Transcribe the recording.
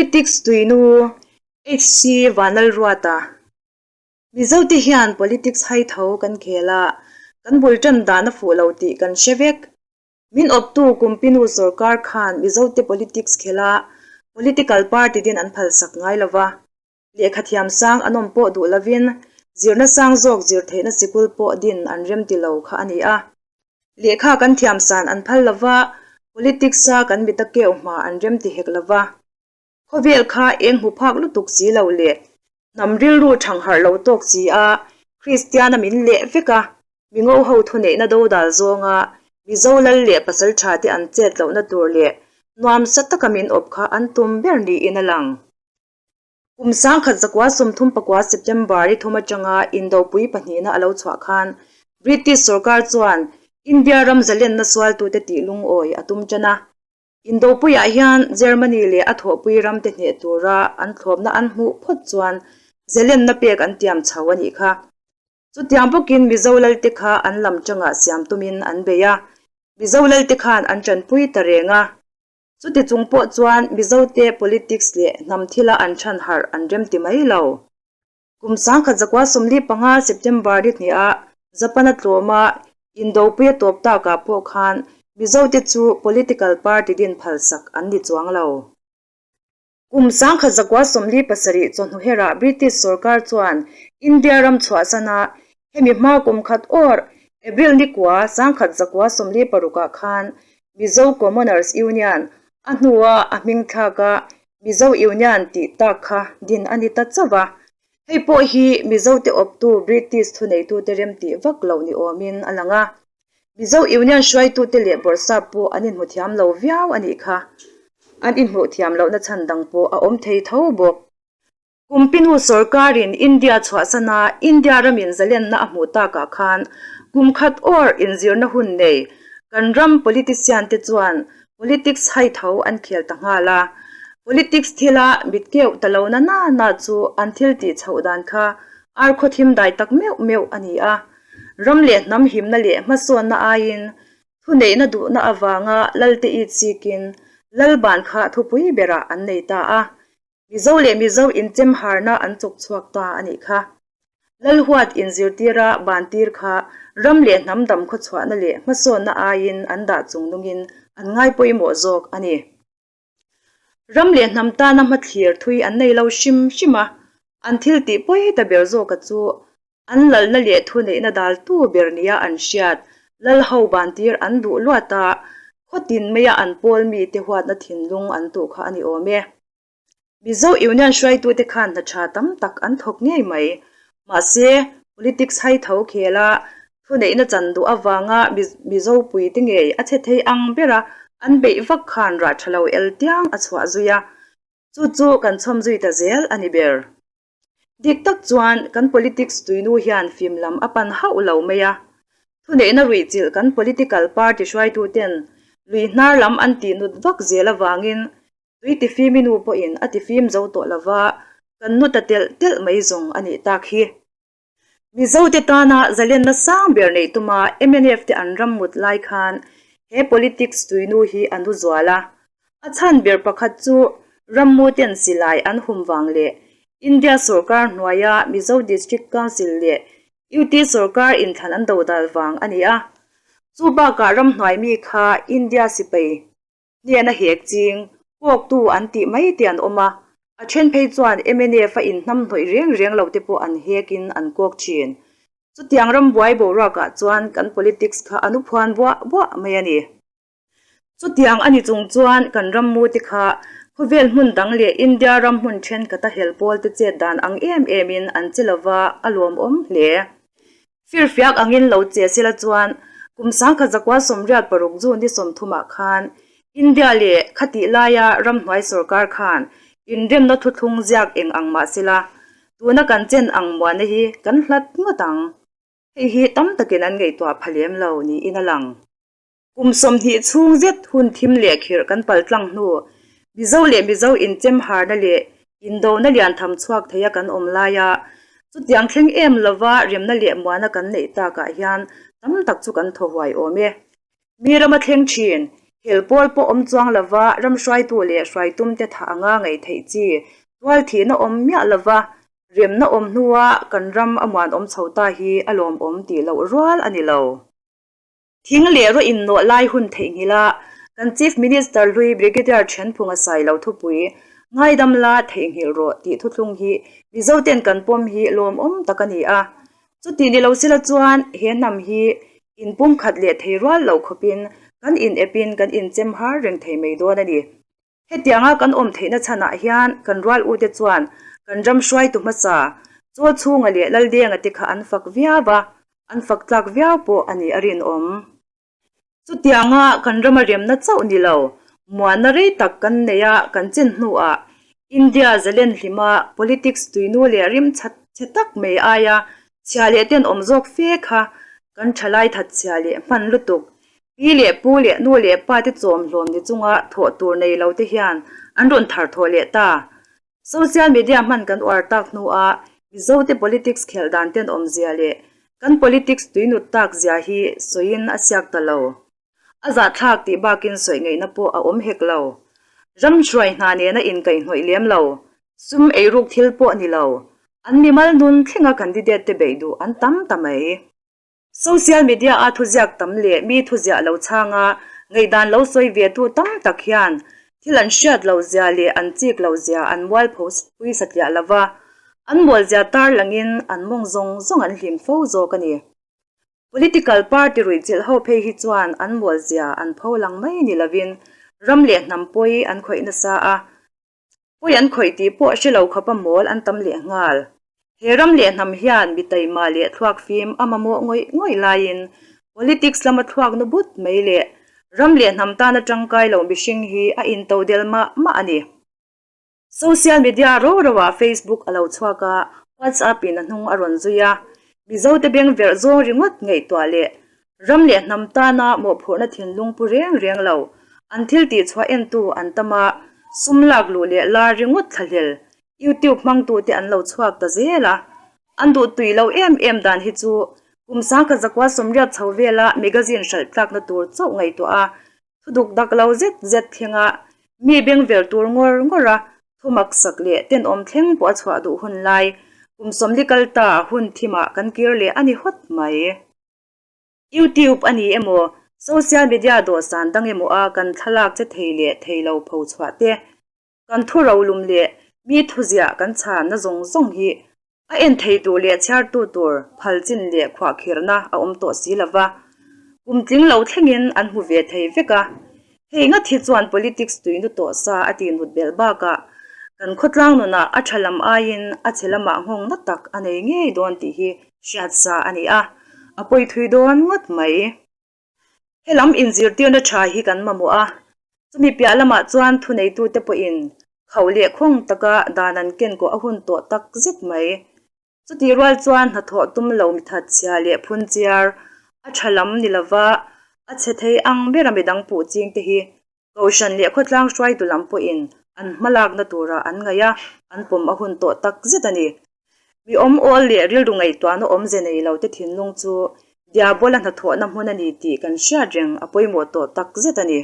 Politics tuinu HC Vanlalruata Mizote hian politics hai tho kan khel a, kan bul tan dan a fuh lo tih kan hre vek. Min awptu Kumpinu sorkar khan Mizote politics khel a, political party din an phalsak ngai lo va. Lehkha thiam sang an awm pawh duh lovin zirna sang zawk zir theihna sikul pawh din an rem ti lo kha a ni a. Lehkha kan thiam san an phal lo va, politics-a kan mita keuh hma an rem ti hek lo va. Khawvel kha eng hmu phak lutuk si lo leh hnam rilru thangharh lo tawk si a, Kristiana min leh vek a, Mingo ho thuneihna dodal zawnga Mizo lal leh pasaltha te an chet lohna tur leh nuamsa taka min awp kha an tum ber niin a lang. Kum 1939 September i thum atanga Indopui pahnihna a lo chhuah khan British sorkar chuan India ram zalenna sualtute tih lungawi a tum tan a. Indopuiah hian Germany leh a thawhpui ramte hneh tura an thlawpna an hmuh phawt chuan zalenna pek an tiam chho a nih kha. Chutiang bawkin Mizo lalte kha an lam tangah siam tumin an bei a, Mizo lalte khan an tanpui ta reng a. Chuti chung pawh chuan Mizote politics leh hnam thila an chhan harh an rem ti mai lo. Kum 1945 September ni hniha Japan a tlawma Indopui a tawp takah pawh khan Mizote chu political party din phalsak an ni chuang lo. Kum 1947 chawhnu herah British sorkar chuan India ram chhuahsana hemi hma kum khat awr April ni kua 1946 ah khan Mizo Commoners Union a hnua a hming thlaka Mizo Union tih tak kha din a ni ta chauh a. Hei pawh hi Mizote awptu British thuneitute remtih vak loh ni awmin a lang a. Mizo Union hruaitute leh Bawrhsap pawh an inhmu thiam lo viau a nih kha. An inhmuh thiam lohna chhan dang pawh a awm thei tho bawk. Kumpinu sorkarin India chhuahsana India ramin zalenna a hmuh takah khan kum khat awr inzirna hun nei kan ram politician te chuan politics hai tho an khel ta nghal a. Politics thila mit keuh ta lo na na na chu an thil tih chhoh dan kha ar khaw thim dai tak meuh meuh a ni a. Ram leh hnam himna leh hmasawnna aiin thuneihna duhna avanga Lalte it sikin Lalban kha thupui berah an nei ta a. Mizo leh Mizo inchem harna an chawk chhuak ta a nih kha. Lalhuat inzirtira bantir kha ram leh hnam dam khawchhuahna leh hmasawnna aiin an dah chung nungin an ngai pawimawh zawk a ni. Ram leh hnam tana hmathlir thui an nei lo hrim hrim a, an thil tih pawi ta ber zawka chu an lalna leh thuneihna daltu ber nia an hriat Lalho bantir an duh luat a, khawtin maia an pawl mite huatna thinlung an tuh kha a ni awm e. Mizo Union hruaitute khan hna tha tam tak an thawk ngei mai. Mahse, politics hai tho khel a, thuneihna chan duh avanga Mizo puite ngei a chhe thei ang bera an beih vak khan rah tha lo el tiang a chhuah zui a. Chu chu kan chhawm zui ta zel a ni ber. Dik tak chuan kan politics tuinu hian fim lam a pan hauh lo mai a. Thuneihna ruihchilh kan political party hruaituten lui hnar lam an tih nut vak zel avangin tui tifimi nu pawhin a tifim zo tawh lo va, kan nu ta telh telh mai zawng a nih tak hi. Mizote tana zalenna sang ber neih tuma mnf te an ram mut lai khan he politics tuinu hi a nu zual a. A chhan ber pakhat chu rammu ten silai an hum vang leh India sorkar hnuaia Mizo District Council leh UT sorkar inthlan an dodal vang a ni a. Chu bakah ramhnuai mi kha India sipai Hnen a hek ching, kawktu an tih mai te an awm a, a then phei chuan mnf a inhnamhnawih reng reng lo te pawh an hekin an kawk thin. Chutiang ram buai boruakah chuan kan politics kha a nu phuan buah buah mai a ni. Chutiang a ni chung chuan kan rammu te kha khawvel hmun dang leh India ram hmun thenkhat a hel pawl te chet dan ang em emin an che lova a lawmawm hle. Firfiak angin lo che sela chuan kum 1986 June ni 30 ah khan India leh khatih laia ramhnuai sorkar khan inremna thuthlung ziak eng ang mah sela tuna kan chen ang muana hi kan hlat ngawt ang. Hei hi tam takin an ngaihtuah pha lem lo niin a lang. Kum 20 chhung zet hun thim leh khirh kan pal tlang hnu, Mizo leh Mizo inchem harna leh indona lian tham chhuak theia kan awm laia chutiang thleng em lova remna leh muana kan neih takah hian tam tak chu kan thaw huai awm e. Mi rama thleng thin. Hel pawl pawh awm chuang lova ram hruaitu leh hruaitumte thah anga ngaih theih chi tual thihna awm miah lova remna awm hnua kan ram a muanawm chho ta hi a lawmawm tih loh rual a ni lo. Thing leh rawh innawh lai hun theihnghilh a, kan Chief Minister hlui Brigadier Thenphunga Sailo thupui ngaidam la theihnghilh rawh tih thuthlung hi Mizoten kan pawm hi lawmawm tak a ni a. Chuti ni lo sila chuan he hnam hi inpumkhat leh thei rual lo khawpin kan inepin kan inchem har reng thei mai dawn a ni. Hetianga kan awm theihna chhanah hian kan rual ute chuan kan ram hruaitu hmasa Chaw chhunga leh Laldenga te kha an fak viau a, an fak tlak viau pawh a nih a rinawm. Chutianga kan rama remna chauh ni lo, muanna rei tak kan nei a kan chin hnuah India zalen hlima politics tuinu leh rim chhat chhe tak mai aia chhia leh tenawm zawk fe kha kan thalai thatchhia leh hman lutuk Pi leh pu leh nu leh pa te chawm hlawm ni chunga thawh tur nei lo te hian an rawn thar thawh leh ta. Social media hman kan uar tak hnuah Mizote politics khelh dan tenawm zia leh kan politics tuinut tak zia hi sawiin a siak ta lo. A zahthlak tih bakin sawi ngaihna pawh a awm hek lo. Ram hruai hna nena inkaihhnawih lem lo, sum eiruk thil pawh ni lo, an mimal nun thlenga candidate te beih duh an tam ta mai. Social media-a thuziak tam leh mi thuziah lo chhanga ngaihdan lo sawi ve tu tam tak hian thil an hriat loh zia leh an chik loh zia an mualpho pui satliah lo va, an mual zia tar langin an mawng zawng zawng an hlim fo zawk a ni. Political party ruihchilh ho phei hi chuan an mual zia an pho lang mai ni lovin ram leh hnam pawi an khawih nasa a, Pawi an khawih tih pawh hre lo khawpa mawl an tam leh nghal. He ram leh hnam hian mi taima leh thluak fim a mamawh ngawih ngawih laiin politics lama thluak nu but mai leh ram leh hnam tana tangkai lo mihring hi a into del mah mah a ni. Social media ro roah Facebook a lo chhuak a, WhatsApp in a hnung a rawn zui a, Mizote beng verh zawng ringawt ngaihtuah leh ram leh hnam tana mawhphurhna thinlung pu reng reng lo, an thil tihchhuah entu an tam a, sum lak luh leh lar ringawt thlahlel YouTube hmangtute an lo chhuak ta zel a. An duh tui lo em em dan hi chu kum sangkhat zakua sawmriat chho vela magazine hralh tlakna tur chauh ngaihtuah a, Thu duk dak lo zet zet thlenga mi beng ver tur ngawr ngawr a, thu maksak leh tenawm thleng pawh a chhuah duh hun lai, kum sawmli kal ta hun thimah kan kir leh a ni hawt mai. YouTube a ni emaw, social media dawhsan dang emaw a kan thlalak che thei leh thei lo pho chhuah te, Kan thu rolum leh mi thuziah kan chhanna zawng zawng hi a en thei tur leh chhiartu tur phal chin leh khuahkhirhna a awm tawh si lo va, kum tling lo thlengin an hmu ve thei vek a. Hei ngat hi chuan politics tuinu tawh sa a tih nut belh bakah kan khawtlang nunah a tha lam aiin a chhe lamah nghawng na tak a nei ngei dawn tih hi hriat sa a ni a, a pawi thui dawn ngawt mai. Helam inzirtirna tha hi kan mamawh a, chumi piah lamah chuan thuneitute pawhin khauh leh khawng taka dan an ken kawh a hun tawh tak zet mai. Chutih rual chuan hnathawh tum lo mithat chhia leh phun chiar a tha lam ni lova a chhe thei ang bera midang puh chingte hi Kohhran leh khawtlang hruaitu lam pawhin an hmalakna tura an ngaih a, an pawm a hun tawh tak zet a ni. Mi awm awl leh rilru ngaihtuahna awmze nei lo te thinlung chu Diabola hnathawhna hmun a ni tih kan hriat reng a pawimawh tawh tak zet a ni.